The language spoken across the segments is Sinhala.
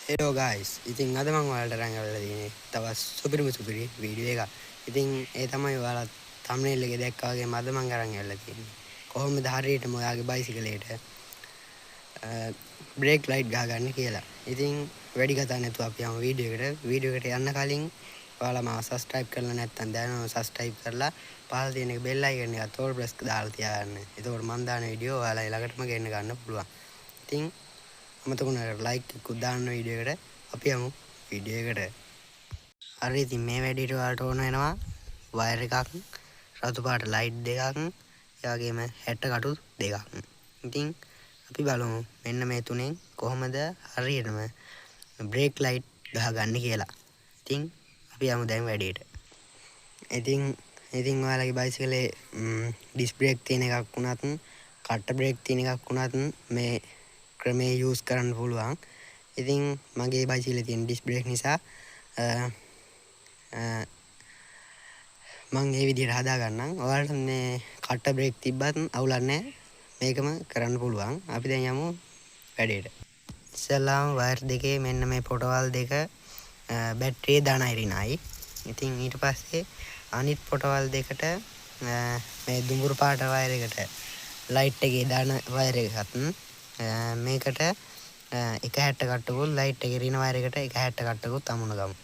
හෙලෝ ගයිස්, ඉතින් අද මං ඔයාලට අරන් ඇවිල්ලා තියෙන්නේ තවත් සුපිරිම සුපිරි වීඩියෝ එකක්. ඉතින් ඒ තමයි ඔයාලා තම්නේල් එකේ දැක්කා වගේම අද මං අරන් ඇවිල්ලා තියෙන්නේ කොහොමද හරියටම ඔයාගේ බයිසිකලයට බ්‍රේක් ලයිට් ගහගන්න කියලා. ඉතින් වැඩි කතා නැතුව අපි යමු වීඩියෝ එකට. වීඩියෝ එකට යන්න කලින් ඔයාලා මාව සබ්ස්ක්‍රයිබ් කරලා නැත්නම් දැනම සබ්ස්ක්‍රයිබ් කරලා පහළ තියෙන බෙල් අයිකන් එකත් ඕල් ප්‍රෙස් දාලා තියාගන්න. එතකොට මං දාන වීඩියෝ ඔයාලා ළඟටම ගෙන්න ගන්න පුළුවන්. ඉතින් අමතක වුණාට ලයික් එකකුත් දාන්න වීඩියෝ එකට. අපි යමු වීඩියෝ එකට. හරි, ඉතින් මේ වැඩේට ඔයාලට ඕන වෙනවා වයර් එකක්, රතු පාට ලයිට් දෙකක්, ඒ වගේම 60 කටු දෙකක්. ඉතින් අපි බලමු මෙන්න මේ තුනෙන් කොහොමද හරියටම බ්‍රේක් ලයිට් ගහගන්නේ කියලා. ඉතින් අපි යමු දැන් වැඩේට. ඉතින් ඔයාලගේ බයිසිකලේ ඩිස්ක් බ්‍රේක් තියෙන එකක් වුණත් කට්ට බ්‍රේක් තියෙන එකක් වුණත් මේ ක්‍රමේ යූස් කරන්න පුළුවන්. ඉතින් මගේ බයිසිකලේ තියෙන ඩිස්ක් බ්‍රේක් නිසා මං ඒ විදිහට හදා ගන්නම්. ඔයාලට මේ කට්ට බ්‍රේක් තිබ්බත් අවුලක් නැහැ. මේකම කරන්න පුළුවන්. අපි දැන් යමු වැඩේට. ඉස්සෙල්ලාම වයර් දෙකේ මෙන්න මේ පොටවල් දෙක බැටරියේ ධනයි ඍණයි. ඉතින් ඊට පස්සේ අනිත් පොටවල් දෙකට මේ දුඹුරු පාට වයර් එකට ලයිට් එකේ ධන වයර් එකත් මේකට 1.60 කට්ටකුත් ලයිට් එකේ ඍණ වයර් එකට 1.60 කට්ටකුත් අමුණ ගමු.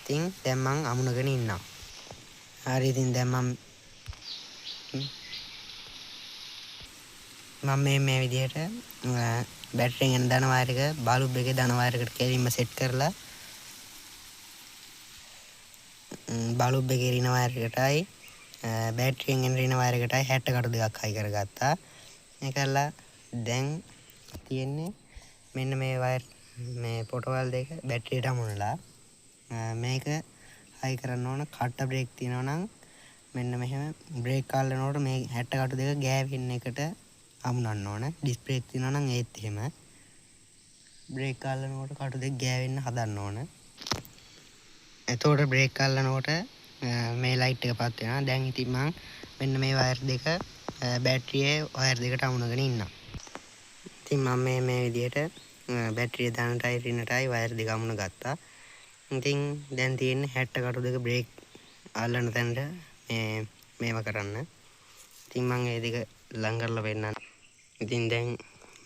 ඉතින් දැන් මං අමුණගෙන ඉන්නවා. හරි, ඉතින් දැන් මම මේ විදිහට බැටරියෙන් එන ධන වයර් එක බල්බ් එකේ ධන වයර් එකට කෙලින්ම සෙට් කරලා බල්බ් එකේ ඍණ වයර් එකටයි බැටරියෙන් එන ඍණ වයර් එකටයි 60 කටු දෙකක් හයි කරගත්තා. මේ කරලා දැන් තියෙන්නේ මෙන්න මේ වයර් මේ පොටවල් දෙක බැටරියට අමුණලා මේක හයි කරන්න ඕන. කට්ට බ්‍රේක් තියෙනවා නම් මෙන්න මෙහෙම බ්‍රේක් අල්ලනකොට මේ 60 කටු දෙක ගෑවෙන එකට අමුණන්න ඕන. ඩිස්ක් බ්‍රේක් තියෙනවා නම් ඒත් එහෙම බ්‍රේක් අල්ලනකොට කටු දෙක ගෑවෙන්න හදන්න ඕන. එතකොට බ්‍රේක් අල්ලනකොට මේ ලයිට් එක පත් වෙනවා. දැන් ඉතින් මං මෙන්න මේ වයර් දෙක බැටරියේ වයර් දෙකට අමුණගෙන ඉන්නවා. ඉතින් මම මේ විදිහට බැටරිය ධනටයි ඍණටයි වයර් දෙක අමුණ ගත්තා. ඉතින් දැන් තියෙන්නේ 60 කටු දෙක බ්‍රේක් අල්ලන තැනට මේ මේව කරන්න. ඉතින් මං ඒ දෙක ලං කරලා පෙන්නන්න. ඉතින් දැන්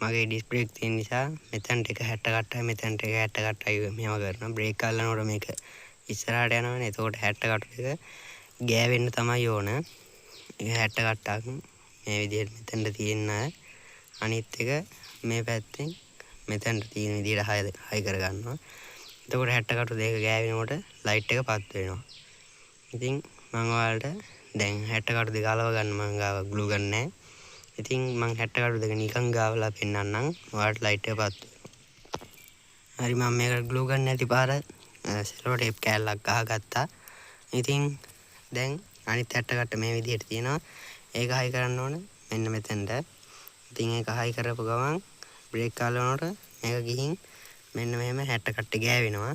මගේ ඩිස්ක් බ්‍රේක් තියෙන නිසා මෙතනට එක 60 කට්ටයි මෙතනට එක 60 කට්ටයි මේව කරනවා. බ්‍රේක් අල්ලනකොට මේක ඉස්සරහට යනවනේ. එතකොට 60 කටු දෙක ගෑවෙන්න තමයි ඕන. ඒක 60 කට්ටක් මේ විදිහට මෙතනට තියෙන අනිත් එක මේ පැත්තෙන් මෙතනට තියෙන විදිහට හයි කරගන්නවා. එතකොට 60 කටු දෙක ගෑවෙනකොට ලයිට් එක පත් වෙනවා. ඉතින් මං ඔයාලට දැන් 60 කටු දෙක අලව ගන්න මං ගාව ග්ලූ ගන් නැහැ. ඉතින් මං 60 කටු දෙක නිකන් ගාවලා පෙන්නන්නම් ඔයාලට ලයිට් එක පත් වෙනවා. හරි, මං මේකට ග්ලූ ගන් නැති පාර සෙලෝ ටේප් කෑල්ලක් ගහගත්තා. ඉතින් දැන් අනිත් 60 කට්ට මේ විදිහට තියෙනවා. ඒක හයි කරන්න ඕන මෙන්න මෙතනට. ඉතින් ඒක හයි කරපු ගමන් බ්‍රේක් අල්ලනකොට මේක ගිහින් මෙන්න මෙහෙම 60 කට්ට ගෑවෙනවා.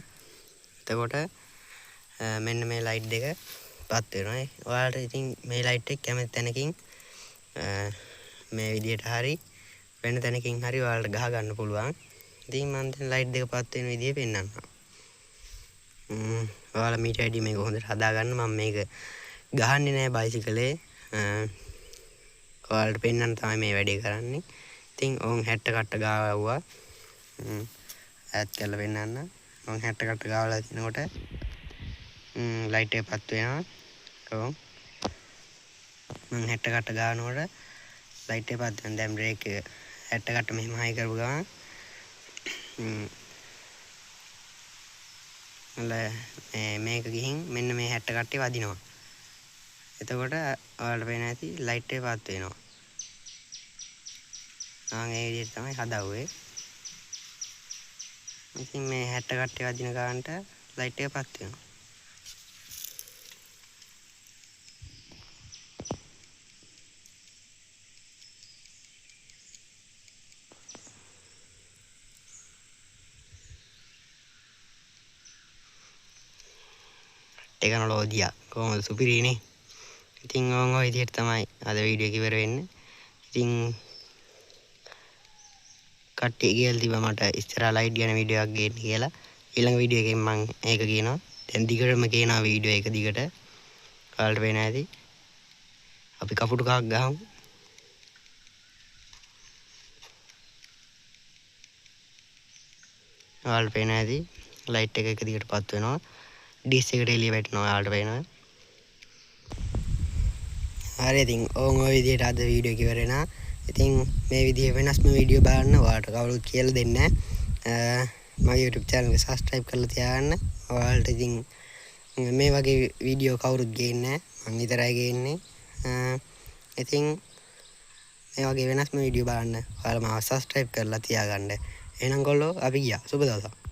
එතකොට මෙන්න මේ ලයිට් දෙක පත් වෙනවා. ඔයාලට ඉතින් මේ ලයිට් එක කැමති තැනකින් මේ විදිහට හරි වෙන තැනකින් හරි ඔයාලට ගහ ගන්න පුළුවන්. ඉතින් මම දැන් ලයිට් දෙක පත් වෙන විදිය පෙන්නන්නම්. ඔයාලා මීට වැඩි මේක හොඳට හදාගන්න. මම මේක ගහන්නේ නෑ බයිසිකලේ. ඔයාලට පෙන්නන්න තමයි මේ වැඩේ කරන්නේ. ඉතින් ඕන් 60 කට්ට ගාවුවා. ඈත් කරලා පෙන්නන්න. ඕන් 60 කට්ට ගාවලා තිනකොට ලයිට් එක පත් වෙනවා. ඔව් මං 60 කට්ට ගානකොට ලයිට් එක පත් වෙනවා. දැන් බ්‍රේක් එක 60 කට්ට මෙහෙම හයි කරපු ගමන් මේක ගිහින් මෙන්න මේ 60 කට්ටේ වදිනවා. එතකොට ඔයාලට පේන ඇති ලයිට් එක පත් වෙනවා. ආන් ඒ විදිහට තමයි හදවුවේ. ඉතින් මේ 60 කට්ටේ වදින ගානට ලයිට් එක පත් වෙනවා. ටෙක්නොලොජිය කොහොමද සුපිරිනේ. ඉතින් ඕන් ඔය විදිහට තමයි අද වීඩියෝ එක ඉවර වෙන්නේ. ඉතින් කට්ටිය කියලා තිබ්බා මට ඉස්සරහා ලයිට් ගැන වීඩියෝ එකක් ගේන්න කියලා. ඊළඟ වීඩියෝ එකෙන් මං ඒක කියනවා. දැන් දිගටම කියනවා වීඩියෝ එක දිගට. ඔයාලට පේනවා ඇති. අපි කපුටු කහක් ගහමු. ඔයාලට පේනවා ඇති ලයිට් එක එක දිගට පත් වෙනවා. ඩිස් එකට එළිය වැටෙනවා ඔයාලට පේනවා. හරි, ඉතින් ඕන් ඔය විදිහට අද වීඩියෝ එක ඉවර වෙනවා. ඉතින් මේ විදිහේ වෙනස්ම වීඩියෝ බලන්න ඔයාලට කවුරුත් කියලා දෙන්නේ නැහැ. මගේ YouTube channel එක subscribe කරලා තියාගන්න. ඔයාලට ඉතින් මේ වගේ වීඩියෝ කවුරුත් ගේන්නේ නැහැ. මං විතරයි ගේන්නේ. ඉතින් මේ වගේ වෙනස්ම වීඩියෝ බලන්න ඔයාලා මාව subscribe කරලා තියාගන්න. එහෙනම් කොල්ලෝ අපි ගියා. සුබ දවසක්.